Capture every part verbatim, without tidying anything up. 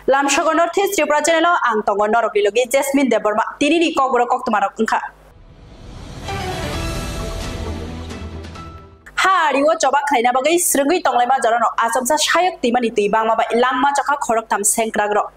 Lamsogo North East Tripura channel o ang tongo norokni logi Jasmine Debbarma. Tinini kokborok koktwmarok wngkha. Ha ari o choba khlaina bagwi swrwngwi tonglaima jorano achomsa sayok twimani twi bangma bai langma chokha khoroktham sengkrakrok.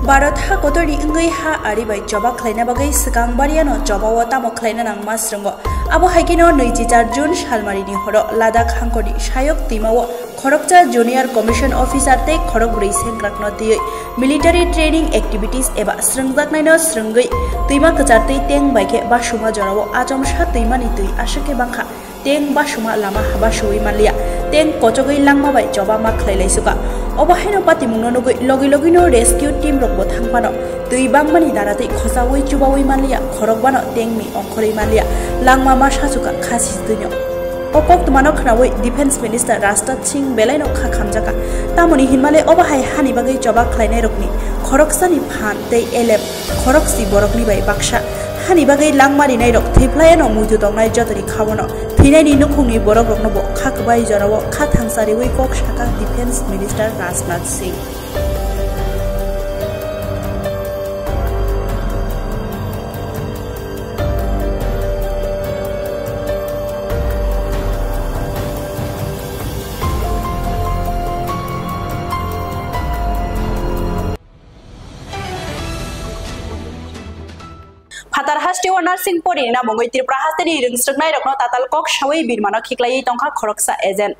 Bharat ha kotorni wngwi ha ari bai choba khlaina bagwi swkang bariano choba o tamo khlaina nangma swrwngo. Abo hai kheno nwichi char June salmarini horo Ladakh hangkorni sayok twima o khoroksa Junior Commission Officer tei khorokbrwi sengkrakno twiwi military training activities eba swrwngjaknaino swrwngwi twima kwchar twi teng bai khe basuma jorao achomsa twimani twi aswk khe bangkha. Teng basuma lama haba suwi manliya, teng kochogwi langma bai choba ma khlai lai suka. Obo haino patimungno nugwi logi logino rescue team rok bo thang phano twi bangmani dara tei khosawi chubawi manliya, khorokbano tengni ongkhorwi manliya, langma ma sasuka khasi twino. O koktwmano khnawi Defence Minister Rajnath Singh belaino kha khamjaka. Tamoni hinmale obo hai hani bagwi choba khlainairokni khoroksani phan tei elem khorokchi borokni bai baksa. Hani bagwi langma rinairok thwiphlaiano muitu tongnai jotoni khaono thwinaini nukhungni borokrokno bo kha kwbai jorao kha thangsa riwi kok saka Defence Minister Rajnath Singh. Phatar hasteo nursing porini na mungwi Tripura hasteni rwngsrwknairokno tatal kok sawi birmano khiklaiwi tongkha khoroksa agent.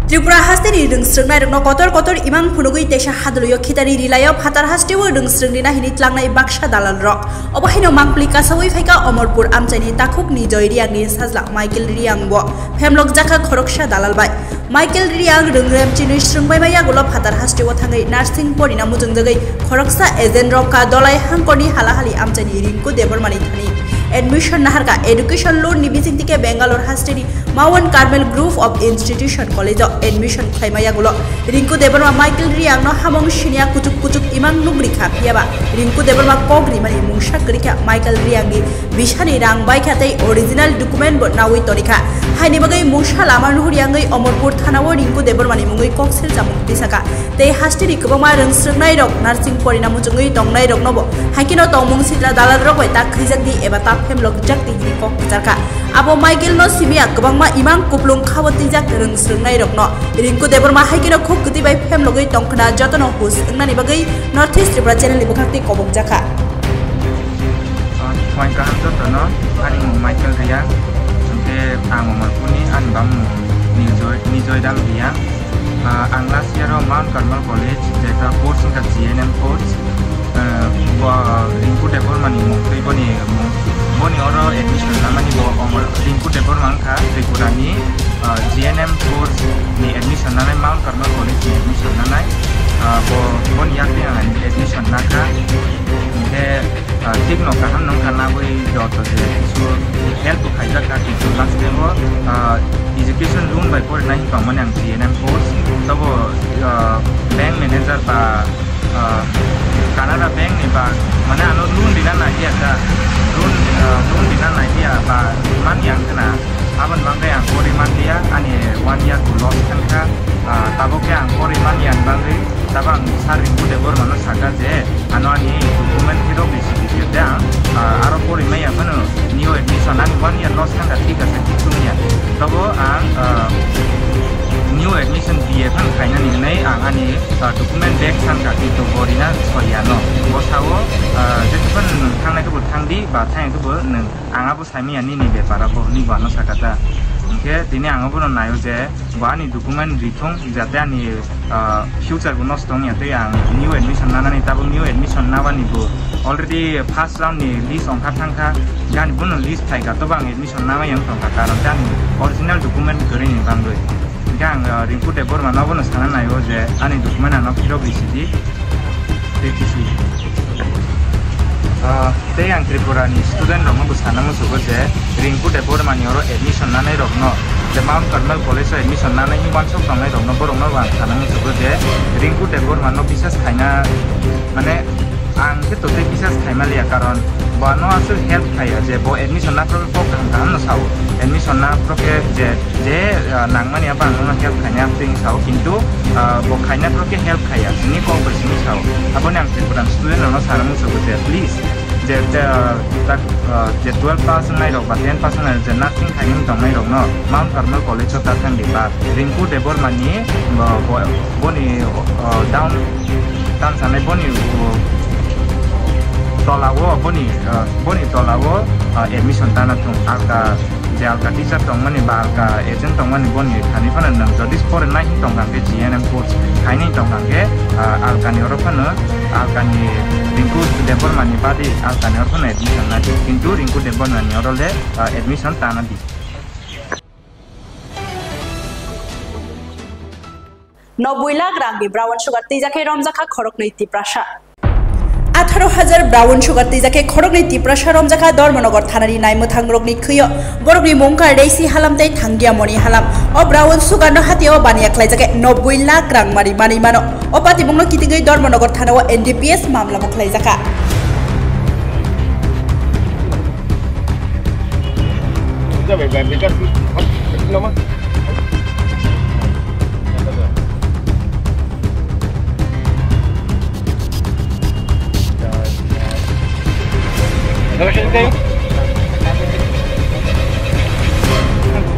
Tripura hasteni rwngsrwknairokno kotor kotor imang phunugwi teisa hadwlwio khitari rilaio phatar hasteo rwngsrwk rina hini tlangnai baksa dalalrok. Obo haino mangpli kasawi phaikha Omorpur amchaini takhukni Joy Riangni sajla Michael Riang bo phemlok jakha khoroksa dalal bai. Michael Riang rwngrem chinwi swrwngbaima yagulo phatar hasteo thangwi nursing porina muchungjagwi khoroksa agent rok ka dolai hangkorni halahali amchaini Rinku Debbarmani thani admission naharka education loan ni bisingtwi khe Bangalore hasteni Mount Carmel Group of Institution College o admission khlaima yagulo Rinku Debbarma Michael Riang no hamung sinia kuchuk kuchuk imang nugri kha, phiyaba Rinku Debbarma kok rimani mungsa kwrwi kha Michael Riang ni bisani rang bai kha tei original document bo nawi toni kha. Haini bagwi mungsa lama nuhuri yangwi Omorpur thana o Rinku Debbarma ni mungwi kok sil chamung twi saka. Tei hasteni kwbangma rwngsrwknai rok nursing porina muchungwi tongnai rokno bo hai kheno tongmung sitra dalal rok bai tak khwijak di eba tak phemlok jak di hini kok kwchar kha. Abo Michael no simi ya kwbangma imang kuplung khabo twijak rwngsrwknai rokno. Rinku Debbarma hai kheno khuk kwtwi bai phemlogwi tongkhna jotono hus wngnani bagwi North East Tripura channel ni bwkhak twi kobok jakha. Ah, phuaing kaham jotono, ani mung Michael Riang, hwnkhe ang Omorpurni, ani bamung Nijoy, Nijoy Dam Riang. Ah, ang last year o Mount Carmel College, jeta course wngkha G N M course. Ah, bo Rinku Debbarma ni mung twi boni mung, boni oro admission lamani bo Omor-, Rinku Debbarma wngkha Tripura ni, ah, G N M course ni admission nanai, Mount Carmel College ni admission nanai. Ah, bo, boni yak twi ang admission nakha. Hwnkhe, ah, thik no kaham nung kha nagwi joto je kisu help bo khaijak kha, kintu last time o, ah, education loan bai porinai hinwi tongmani ang G N M course. Tobo, ah, bank manager ba, ah, Canara bank ni ba, mane ano loan rina naiya ta, loan, ah, loan rina naiya ba, man yang khna, aboni bagwi ang pori manliya, ani one year bo loss thangkha, ah, tabuk khe ang pori manliya bagwi. Tabo ang sir Rinku Debbarma no sakha je ano ani document phirok risi di, sir, de ang, ah, aro porwi maya phano new admission, ani one year loss thangkha, thik ase, kichu wngya. Tabo ang, ah, new admission B A phano khainani hinwi ang ani, ah, document back sankha, kintu bo rina soyano. Bo sao, ah, jephano nwng thangnai khe bo thang di, ba thangya khe bo nwng, ang abo saimanya nini bepar abo hinwi bo ano sakha ta. Hwnkhe tini ang abono naio je bo ani document rithung, jate ani ah, future bo nosto wngya tei ang new admission nanani, tabuk new admission nabani bo already first round ni list ongkha thangkha, gani bono list phaikha, tobo ang admission namai wng tongkha, karon khe ani original document kwrwini bangwi. Hwnkhe ang, ah, Rinku Debbarma no bono sana naio je ani document ano phirok risi di, tei kisi. Ah, tei ang Tripura ni student rokno bo sana musugo je Rinku Debbarma ni oro admission nanai rokno, je Mount Carmel College o admission nanai ni uansuk tongnai rokno, borokno bo ang sana musugo je Rinku Debbarma no bisas khaina, mane, Ang khe totai kisa sai maliya, karon bo ano aswk help khaiya je bo admission na phoro kok kaham kaham no sao. Admission na phoro khe je, je, ah, nangmani abo ang nono help khaina twi sao, kintu, ah, bo khaina phoro khe help khaiya, sini kok bai sini sao. Aboni ang Tripura student rokno sana muchungo je please, je, je, ah, tak, ah, je twelve pass wngnai rok ba ten pass wngnai rok je nursing khaina tongnai rokno Mount Carmel College o ta thang di ba Rinku Debbarma ni, ah, bo, boni, ah, down Tan sanai boni, uh, tola o, boni, uh, boni tola o, uh, admission tana thung. Alka, je alka teacher tongmani ba alka agent tongmani boni thani phano nwng jodi pore nai hin tongkha khe G N M course khainai tongkha khe, uh, alkani oro phano, alkani Rinku Debbarma ni badi alkani oro phano admission nai. Kintu Rinku Debbarma ni oro le, uh, admission tana di. Noboi lakh rangni brown sugar twijak khe romjakha khoroknwi Tiprasa. Atharo hajar brown sugar twijak khe khoroknwi Tiprasa romjakha Dharmanagar thanani naimwthangrokni khwio. Borokni mung kha Reisi Halam tei Thangiamoni Halam. O brown sugar no hatio baniya khlaijak khe noboi lakh rang mari manwi mano. O patibungno kitigwi Dharmanagar thanao N D P S mamla bo khlaijakha.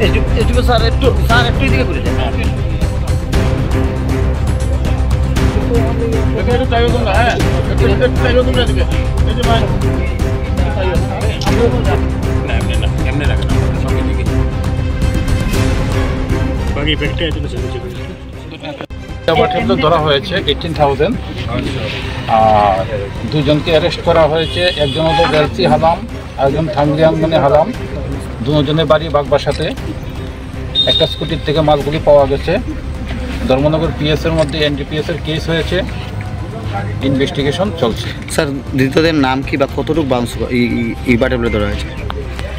একটু, একটু স্যার, একটু, স্যার, একটু এদিকে ঘুরে যান। একটু, একটু চাইও তোমরা, হ্যাঁ? একটু, একটু চাইও তোমরা এদিকে। এই যে ভাই, একটু চাইও। না, এমনি না, এমনি রাখেন, আমাদের সঙ্গে দিকে। বাকি ব্যাগটা এদিকে ছেড়ে দিন। আমার ক্ষেত্রে ধরা হয়েছে এইটিন থাউজেন্ড। আর দুজনকে অ্যারেস্ট করা হয়েছে, একজন হলো রেলসি হালাম, একজন থাংলিয়াংমনি হালাম। দুজনের বাড়ি বাগবাসাতে। একটা স্কুটির থেকে মালগুলি পাওয়া গেছে। ধর্মনগর পিএস এর মধ্যে এনডিপিএস এর কেস হয়েছে, ইনভেস্টিগেশন চলছে। স্যার, ধৃতদের নাম কি বা কতটুকু বাউন্স ই, ই, ই বাটে বলে ধরা হয়েছে?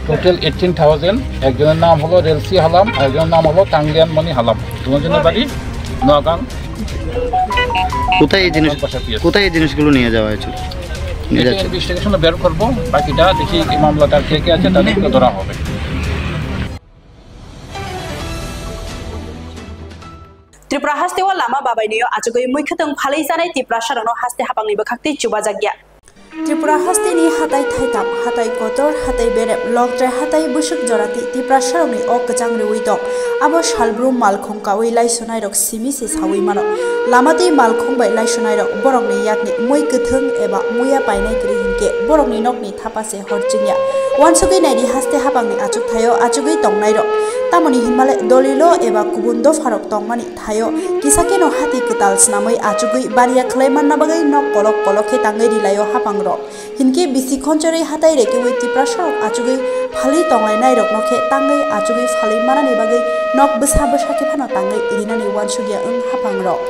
Total eighteen thousand. একজনের নাম হলো রেলসি হালাম, আর একজনের নাম হলো টাংলিয়ান মণি হালাম। দুজনের বাড়ি নগাঁও। কোথায় এই জিনিস, বাগবাসা পিএস। কোথায় এই জিনিসগুলো নিয়ে যাওয়া হয়েছিল? নিয়ে এটা যাচ্ছে। ইনভেস্টিগেশনে বের করবো, বাকিটা দেখি এই মামলাটা কে কে আছে তাদেরকে ধরা হবে। Tripura haste o lama babainio achugwi muikhwtwng phalwi chanai Tiprasarokno haste haphangni bwkhaktwi chubajakya. Tripura hasteni hatai thaitham, hatai kotor, hatai berem, loktre hatai bwswk jorati Tiprasarokni o kwchang rwui tong. Abo salbrum malkhung kaui laisonairok simi se saui mano. Lama tei malkhung bai laisonairok borokni yakni mui kwthwng eba muya painai kwrwi hinkhe borokni nokni thapa se hor chingya. Uansugwi naidi haste haphangni achukthaio achugwi tongnairok. Tamoni hinmale dolilo eba kubun dopharok tongmani thaio kisa kheno hati kwtal snamwi achugwi baniya khlai manna bagwi nok kolok kolok khe tangwi rilaio haphangrok. Hinkhe bisi khonchorwi hatai rekiwi Tiprasarok achugwi phalwi tonglainairokno khe tangwi achugwi phalwi manani bagwi nok bwsa bwsa khe phano tangwi rinani uansukya wng haphangrok.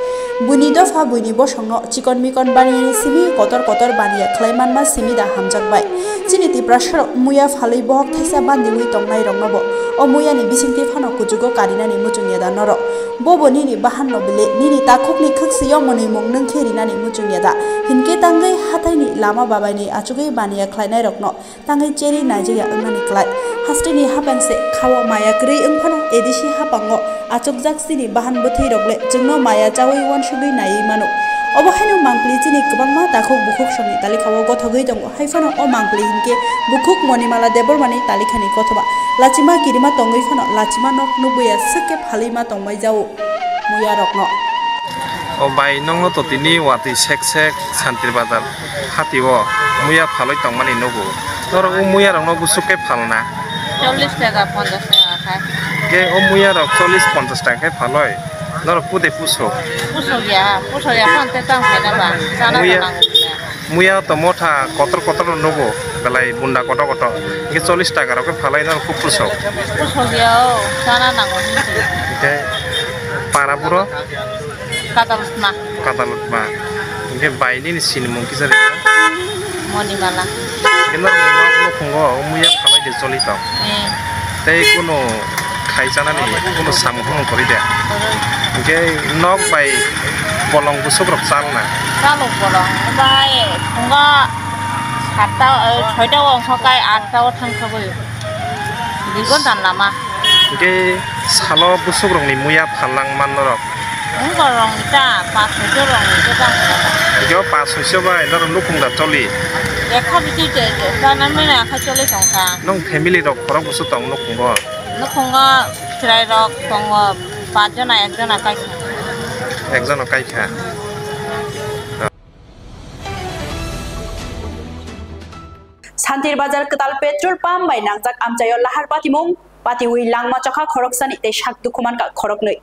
Buini dopha buini bosongno chikon mikon baniyani simi kotor kotor baniya khlai manma simi da hamjak bai. Chini Tiprasarok muya phalwi bohok thaisa bandiwi tongnairoknobo o muyani bisingtwi phano kuchugo karinani muchungya da norok? Bobo nini bahanno bile nini takhukni khwksio mwnwimung nwng khe rinani muchungya da? Hinkhe tangwi hataini lama babaini achugwi baniya khlainairokno tangwi cherwi naijakya wngnani klai. Hasteni haphang se khao maya kwrwi wng phano A D C haphango achukjak chini bahan bwthwirok le chwngno maya chaui uansugwi naiwi mano. Obo haino mangpili chini kwbangma takhuk bukhuk songni talikhao gothogwi tongo. Hai phano o mangpili hinkhe bukhuk Monimala Debbarmani talikhani kothoba lachima kirima tongwi phano lachima nok nukbuya swk khe phalwi ma tongbai jao muyarokno. O bai, nokno to tini watwi sek sek Santri Bazar hati o muya phalwi tongmani nugo. Norok o muya rokno bwswk khe phalna? Chollish taka, ponchash taka khai. Khe o muya rok chollish ponchash taka khe phalwi norok pode pusok? Pusok ya, pusok ya, phante tang khaina ba, chana Muya, to nango khe. Muya to motha kotor kotor no nugo, belai bunda kotor kotor. Khe chollish taka rok khe phalwi norok khe pusok? Pusok ya o, chana nango hinwi. Khe para buro? Kadal sma. Kadal ma. Hingke bai nini sinimung kisa rikha? Monimala. Hingke norokni nok nukhungo o muya phalai de choli tong. Eh. Tei kunu Kaisa nani kuno samung hamung kwrwi de. Hwnkhe nok bai bolong bwswk rok chalna. Chalok bolong bai phungo satta, eh, soita o ongkha kai atta o thang thogwi. Dui ghonta ni lama. Hwnkhe salo bwswk rokni muya phalnang man norok. Wngkha rong ta pas soiso rong ni se tang. Hwnkhe o pas soiso bai norok nukhung da choli. Ekha biti te te ta na mena ekha choli tongkha. Nong family rok khorok bwswk tong nukhungo. Nukhungo chwrai rok tongo, pach jona, ek jona kaikha. Ek jona kaikha. Santir Bazar kwtal petrol pump bai nangjak amchaio lahar patimung, patiwi langma chokha khoroksani tei sak dukhu mankha khoroknwi.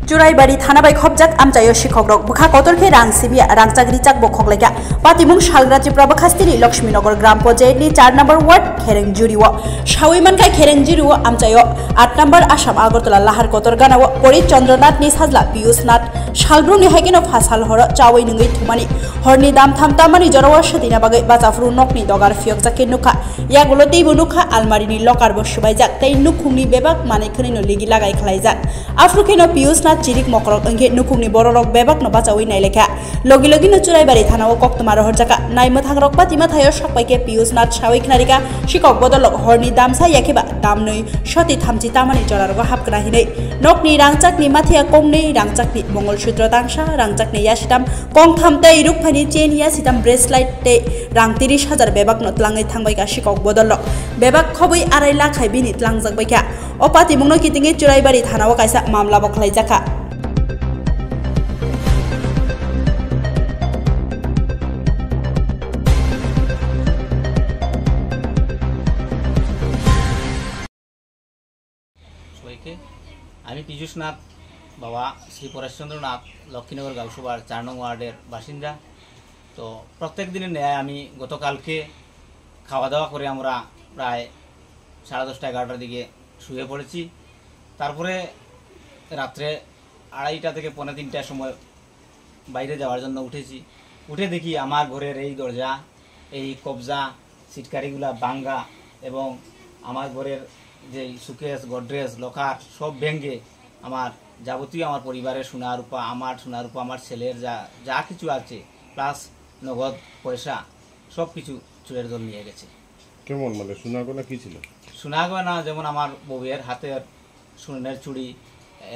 Churaibari thana bai khopjak amchaio sikhokrok bwkha kotor khe rang simiya rangchak richak bo khoklaikha. Patimung Salgra Tripura bwkhastini Lakshminagar Gram Panchayat ni char number ward Kherengjuri o. Sawi mankha Kherengjuri o amchaio aat number Assam Agartala lahar kotor gana o Pori Chandranath ni sajla Piyush Nath salbrumni hai kheno phasal horo chawi nungwi thumani horni dam tham tamani jorao swtwina bagwi bachaphuru nokni dogar phiyokjak khe nukha. Yagulo teibo nukha almari ni locker bo swbaijak tei nukhungni bebak manwi khwnwi no ligi lagai khwlaijak. Aphuru kheno Piyush Nath chirik mokorok wngkhe nukhungni bororok bebakno bachaui nailekha. Logi logino Churaibari thanao koktwma rohorjakha. Naimwthangrok patima thaio sokpaikhe Piyush Nath saui khnarikha, sikok bodolrok horni damsa yakheba damnwi soti thamchi tamani jorarogo hapkna hinwi. Nokni rangchakni mathiya kongnwi, rangchakni mongol sutro tangsa, rangchakni yasitam kongtham tei rukphaini chain yasitam bracelet tei rang tiris hajar bebakno tlangwi thangbaikha sikok bodolrok. Bebak khobwi arai lakh hai bini tlangjak baikha. O patimungno kitingwi Churaibari thanao kaisa mamla bo khlaijakha. সবাইকে, আমি পীযুষ নাথ, বাবা শ্রী পরেশচন্দ্র নাথ, লক্ষ্মীনগর গাঁওসভার চার নং ওয়ার্ডের বাসিন্দা। তো প্রত্যেক দিনের ন্যায় আমি গতকালকে খাওয়া দাওয়া করে আমরা প্রায় সাড়ে দশটা, এগারোটার দিকে শুয়ে পড়েছি। তারপরে রাত্রে আড়াইটা থেকে পৌনে তিনটার সময় বাইরে যাওয়ার জন্য উঠেছি। উঠে দেখি আমার ঘরের এই দরজা, এই কবজা, সিটকারিগুলা ভাঙ্গা এবং আমার ঘরের যে সুকেস, গোদরেজ, লকার সব ভেঙে আমার যাবতীয় আমার পরিবারের সোনা রূপা, আমার সোনা রূপা, আমার ছেলের যা, যা কিছু আছে, প্লাস নগদ পয়সা, সব কিছু চোরের দল নিয়ে গেছে। কেমন, মানে, সোনা গয়না কি ছিল? সোনা গয়না যেমন আমার বউয়ের হাতের সোনার চুড়ি,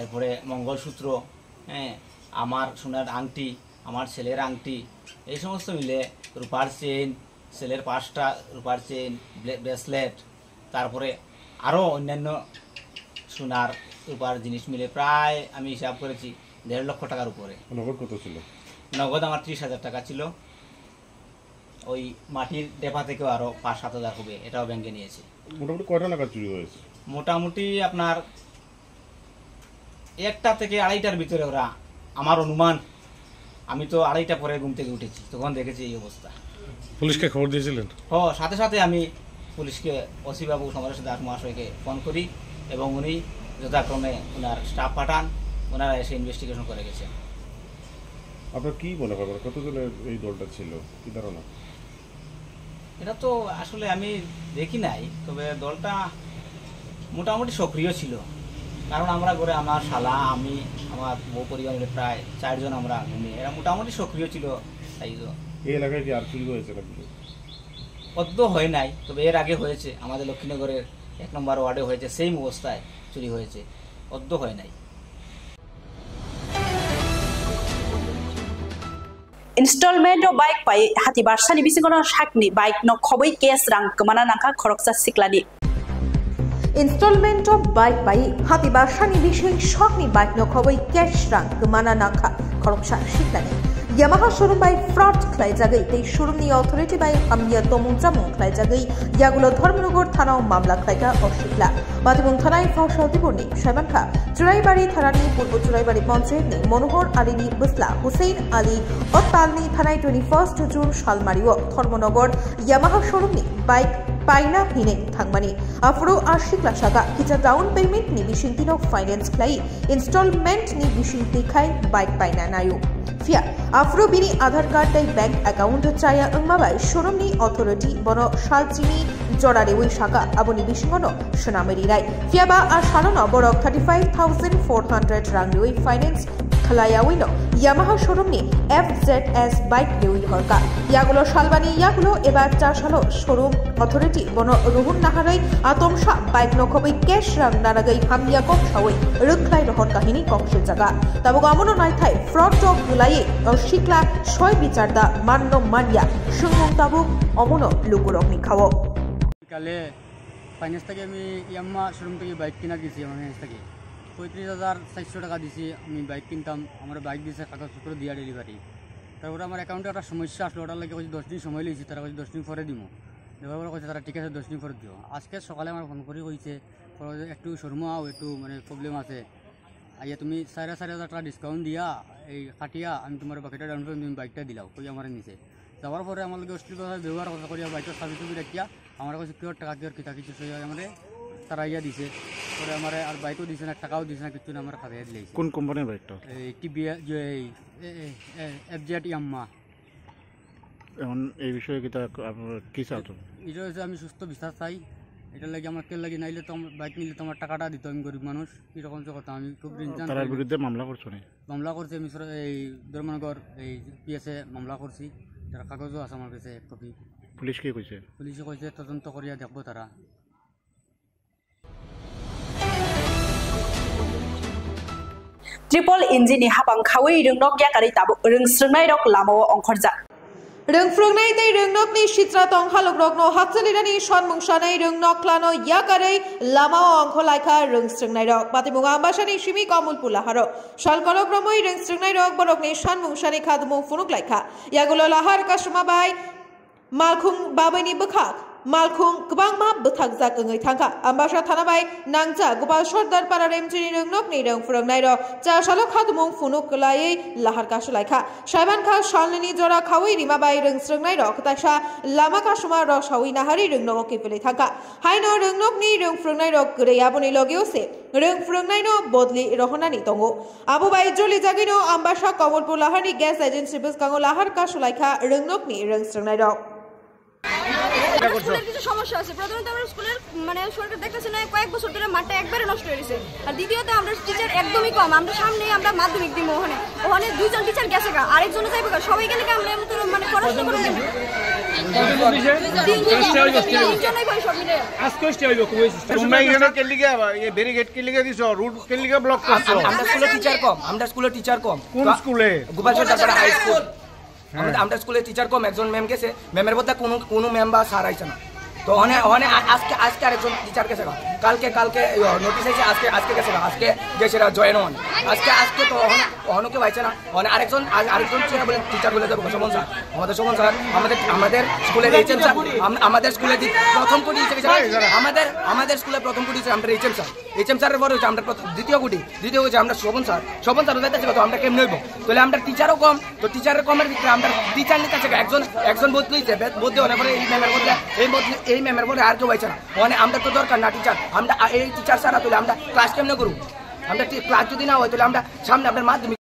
এরপরে মঙ্গলসূত্র, হ্যাঁ, আমার সোনার আংটি, আমার ছেলের আংটি, এই সমস্ত মিলে রূপার চেইন, ছেলের পাঁচটা রূপার চেইন, ব্লে-, ব্রেসলেট, তারপরে আরও অন্যান্য সোনার রূপার জিনিস মিলে প্রায় আমি হিসাব করেছি দেড় লক্ষ টাকার উপরে। নগদ কত ছিল? নগদ আমার ত্রিশ হাজার টাকা ছিল। ওই মাটির ডেপা থেকেও আরো পাঁচ সাত হাজার হবে, এটাও ব্যাংকে নিয়েছে। মোটামুটি কয়টা নাগাদ চুরি হয়েছে? মোটামুটি আপনার একটা থেকে আড়াইটার ভিতরে ওরা, আমার অনুমান, আমি তো আড়াইটা পরে ঘুম থেকে উঠেছি, তখন দেখেছি এই অবস্থা। পুলিশকে খবর দিয়েছিলেন? হ, সাথে সাথে আমি পুলিশকে, ওসি বাবু সমরেশ দাস মহাশয়কে ফোন করি এবং উনি যথাক্রমে ওনার স্টাফ পাঠান, ওনারা এসে ইনভেস্টিগেশন করে গেছেন। আপনার কি মনে হয়, মানে, কতজনের এই দলটা ছিল, কি ধারণা? এটা তো আসলে আমি দেখি নাই, তবে দলটা মোটামুটি সক্রিয় ছিল, কারণ আমরা ঘরে আমার শালা, আমি, আমার বউ পরিবার মিলে প্রায় চারজন আমরা ঘুমিয়ে, এরা মোটামুটি সক্রিয় ছিল। তাই তো। এই এলাকায় কি আর চুরি হয়েছে নাকি? অদ্য হয় নাই, তবে এর আগে হয়েছে, আমাদের লক্ষ্মীনগরের এক নম্বর ওয়ার্ডে হয়েছে, সেম অবস্থায় চুরি হয়েছে, অদ্য হয় নাই। Installment o bike pai hati barsani bisingo no sakni bike no khobwi cash rang kwmana nangkha khoroksa siklani. Installment o bike pai hati barsani bising sakni bike no khobwi cash rang kwmana nangkha khoroksa siklani. Yamaha showroom bai fraud khlaijagwi tei showroom ni authority bai hamya tomung chamung khlaijagwi yagulo Dharmanagar thana o mamla khlaikha o sikla. Patibung thanai Pharsal Tiburni saimankha, Churaibari thanani Purbo Churaibari Panchayatni Monohor Alini bwsla Hussein Ali o talni thanai twenty first June salmario Dharmanagar Yamaha showroomni bike paina hinwi thangmani. Aphuru a sikla saka kisa down paymentni bisingtwino finance khlai installmentni bisingtwi khai bike paina naio. Phiya aphuru bini Aadhaar card tei bank account chaya wngma bai showroomni authority bono salchini Jora riwi saka aboni bisingono swnamwi rinai. Phiyaba a salono borok thirty five thousand four hundred rang riwi finance khwlaiyawi no Yamaha showroom ni F Z S bike riwi horka. Yagulo salbani yagulo eba cha salo showroom authority bono ruhun naharwi atomsa bike no khobwi cash rang naragwi hamya kok sawi rwkhlai rohor kahini kok siljaga. Tabuk amono naithai fraud rok gwlaiwi o sikla soi bichar da manno manya swngmung tabuk omono lukurokni khao. কালে ফাইন্যান্স থেকে আমি ইয়াম্মা শোরুম থেকে বাইক কিনা দিয়েছি আমার ফাইন্যান্স থেকে। পঁয়ত্রিশ হাজার চারশো টাকা দিছি আমি বাইক কিনতাম, আমার বাইক দিছে কাগজপত্র দিয়া ডেলিভারি। তারপরে আমার অ্যাকাউন্টে একটা সমস্যা আসলো, ওটার লাগে কইছে দশ দিন সময় লইছি, তারা কইছে দশ দিন পরে দিমু। দেওয়ার পরে কইছে তারা ঠিক আছে দশ দিন পরে দিও। আজকে সকালে আমার ফোন করে কইছে, "পরে একটু শোরুমে আও, একটু মানে প্রবলেম আছে।" আইয়া তুমি চার হাজার, চার হাজার টাকা ডিসকাউন্ট দিয়া, এই কাটিয়া আমি তোমার বাকিটা ডাউন পেমেন্ট, তুমি বাইকটা দিলাও, কই আমার নিচে। যাওয়ার পরে আমার লগে অশ্লীল ভাষায় ব্যবহার কথা করিয়া বাইকটা চাবি চুবি রাখিয়া আমার কাছে কিওর টাকা কিওর কিতা কিছু সই হয় আমারে তারা ইয়া দিছে। পরে আমারে আর বাইকও দিছে না, টাকাও দিছে না, কিচ্ছু না, আমার খাতাইয়া দিলাইছে। কোন কোম্পানির বাইকটা? এই টিভিএস, যে এই, এ, এ, এ, এফজেড ইয়াম্মা। এখন এই বিষয়ে কিতা আপনারা কি চাচ্ছেন? এটা হচ্ছে আমি সুস্থ বিচার চাই। এটার লাগি আমার কেউ লাগি নাইলে তো আমার বাইক নিলে তো আমার টাকাটা দিত, আমি গরিব মানুষ, এরকম যে কথা, আমি খুব ঋণ তারার বিরুদ্ধে মামলা করছো নি? মামলা করছি আমি সর-, এই ধর্মনগর এই পিএসএ মামলা করছি, তার কাগজও আছে আমার কাছে এক কপি। পুলিশ কি কইছে? পুলিশে কইছে তদন্ত করিয়া দেখবো তারা। Triple engine ni habang khawi rwngnok yakarwi tabuk rwng srwngnairok lamao ongkhorjak. Rwng phrwngnai tei rwngnokni sitra tong halokrokno hakchalirani sonmung sanai rwngnok khlano yakarwi lamao ongkhorlaikha rwng srwngnairok. Patimung Ambasani simi Komolpur laharo sal korok romwi rwng srwngnairok borokni sonmung sani khadumung phunuklaikha. Yagulo lahar kasuma bai malkhung babaini bwkhak malkhung kwbangma bwthakjak wngwi thangkha. Ambasa thana bai nangjak Gopal Sordar para Remchini rwngnokni rwng phrwngnairok chasalo khadumung phunuk kwlaiwi lahar kasulaikha. Saimankha salnini jora khawi rima bai rwng srwngnairok kwtaisa lama kasuma rok sawi nahari rwngnogo kiphilwi thangkha. Haino rwngnokni rwng phrwngnairok kwrwi aboni logeo se rwng phrwngnaino bodli rohornani tongo. Abo bai joli jagwino Ambasa Komolpur laharni gas agency bwskango lahar kasulaikha rwngnokni rwng srwngnairok. স্কুলের কিছু সমস্যা আছে। প্রথমত, আমরা স্কুলের, মানে, সরকার দেখতেছে না, কয়েক বছর ধরে মাঠটা একবারে নষ্ট হয়ে গেছে। আর দ্বিতীয়ত, আমরা টিচার একদমই কম। আমরা সামনেই আমরা মাধ্যমিক দিব ওখানে, ওখানে দুইজন টিচার গেছে গা, আরেকজন যাইবে গা, সবাই গেলে কি আমরা এমন তো, মানে, পড়াশোনা করে দেবো? তিনজন, তিনজনই ভাই সব মিলে। আজকে হচ্ছে হইব, খুবই চেষ্টা। তোমরা এখানে কে লিগে, এ ব্যারিকেড কে লিগে দিছো, রুট কে লিগে ব্লক করছো? আমরা স্কুলে টিচার কম, আমরা স্কুলে টিচার কম। কোন স্কুলে? গোপাল সরদার হাই স্কুল। আমরা, আমরা স্কুলে টিচার কম, একজন ম্যাম গেছে, ম্যামের বদলে কোনো, কোনো ম্যাম বা স্যার আইছে না। তো অনে, অনে আ-, আজকে, আজকে আরেকজন টিচার গেছে গা। কালকে, কালকে, ইয়ো, নোটিশ আইছে, আজকে, আজকে গেছে গা। আজকে গেছে গা, জয়েন হন। আজকে, আজকে তো অহন-, অহনো কেউ আইছে না। অনে আরেকজন, আ-, আরেকজন টিচার বলে, টিচার বলে যাবো, শোভন স্যার। আমাদের শোভন স্যার, আমাদের, আমাদের স্কুলের এইচএম স্যার, আম-, আমাদের স্কুলে দি-, প্রথম কোটি হচ্ছে গেছে, আমাদের, আমাদের স্কুলে প্রথম কোটি হচ্ছে আমাদের এইচএম স্যার। এইচএম স্যারের পরে হচ্ছে আমরা প্রথম, দ্বিতীয় কোটি, দ্বিতীয় হচ্ছে আমরা শোভন স্যার। শোভন স্যার যাইতেছে কত, আমরা কেমনে হইব? তাহলে আমরা টিচারও কম, তো টিচারের কমের ভিতরে আমরা টিচার নিতে আছে একজন, একজন বদলি হইছে, বে-, বদলি হওয়ার পরে এই ম্যামের বদলে, এই বদলি, এই ম্যামের বদলে আর কেউ হয়েছে না। মানে আমরা তো দরকার না টিচার, আমরা আ-, এই টিচার ছাড়া তাহলে আমরা ক্লাস কেমনে করব? আমরা টি-, ক্লাস যদি না হয় তাহলে আমরা সামনে আপনার মাধ্যমিক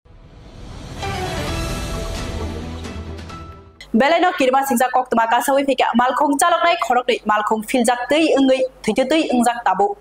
Belai no kirima singsa koktwma kasawi phaikha malkhung chaloknai khoroknwi malkhung philjak twi wngwi thwitwi twi wngjak tabuk.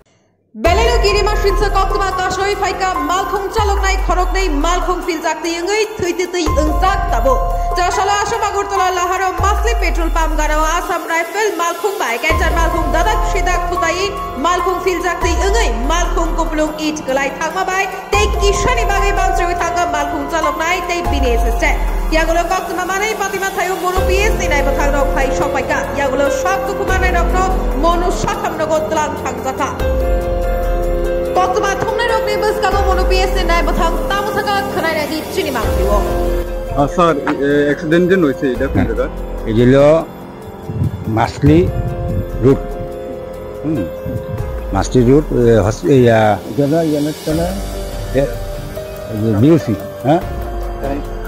Belai no kirima singsa koktwma kasawi phaikha malkhung chaloknai khoroknwi malkhung philjak twi wngwi thwitwi twi wngjak tabuk. Chasalo Assam Agartala laharo Masli petrol pump ganao Assam Rifle malkhung bai kenchar malkhung dadak sidak thutai malkhung philjak twi wngwi malkhung kupulung it kwlai thangma bai tei kisani bagwi bansriwi thangkha malkhung chaloknai tei bini assistant. Yagulo koktwma manwi patima thaio Monu P S ni naibwthang rok phai sokpaikha. Yagulo sak tuku manai rokno Monu sakhamnogo tlang thangjakha. Koktwma thumnai rokni bwskango Monu P S ni naibwthang tamo thangkha khwnai naidi chini mangpilio. আহ, স্যার, এ-, এ-, অ্যাক্সিডেন্ট যে হয়েছে, এটা কোন জায়গা? এটা হলো মাসলি রোড। হুম, মাসলি রোড, এ, হস-, এই, আ, এটা না, ইয়ে না, এটা না, এ, এই যে বিওসি, হ্যাঁ?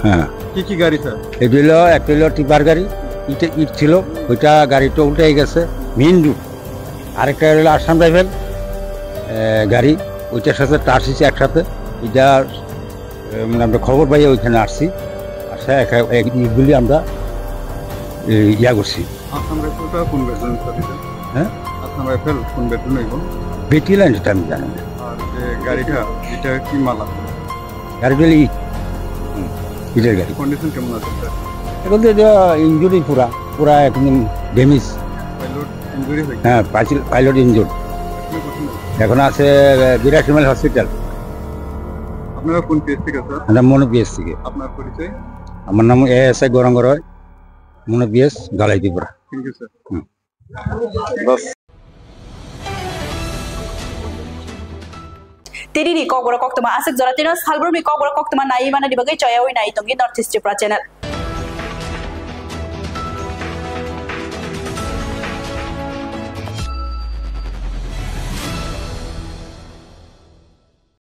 হ্যাঁ। কি কি গাড়ি, স্যার? এটা হলো, একটা হলো টিপার গাড়ি, ইটে, ইট ছিল, ওইটা গাড়িটা উল্টে গেছে, মেইন রোড। আরেকটা হলো আসাম রাইফেল, এ, গাড়ি, ওইটার সাথে টাচ হয়েছে একসাথে। এটা, এ, মানে আমরা খবর পাইয়া ওইখানে আসছি, আসা একা-, এক-, ইটগুলি আমরা, এ, ইয়া করছি। আসাম রাইফেলটা কোন ব্যাটালিয়ন, স্যার, এটা? হ্যাঁ? আসাম রাইফেল কোন ব্যাটালিয়ন হইব? ব্যাটালিয়ন এটা আমি জানি না। আর যে গাড়িটা, এটা কি মাল আছে? গাড়িটা ই-, হুম, ইটের গাড়ি। কন্ডিশন কেমন আছে, স্যার? এখন তো এটা ইনজুরি পুরা, পুরা একদম ড্যামেজ। পাইলট ইনজুরি হয়েছে? হ্যাঁ, পাইছিল-, পাইলট ইনজুর্ড। এখন কোথায় আছে? এখন আছে, আহ, বিরাট হিমাল হসপিটাল। আপনারা কোন পিএস থেকে, স্যার? আমরা মনো পিএস থেকে। আপনার পরিচয়? আমার নাম এএসআই গৌরাঙ্গ রয়, মনো পিএস, গালাই Tripura. Thank you, sir. Hmm. বাস। Tini ni kokborok koktwma aswk jora tino salbrumni kokborok koktwma naiwi manani bagwi choyawi nai tongi North East Tripura channel.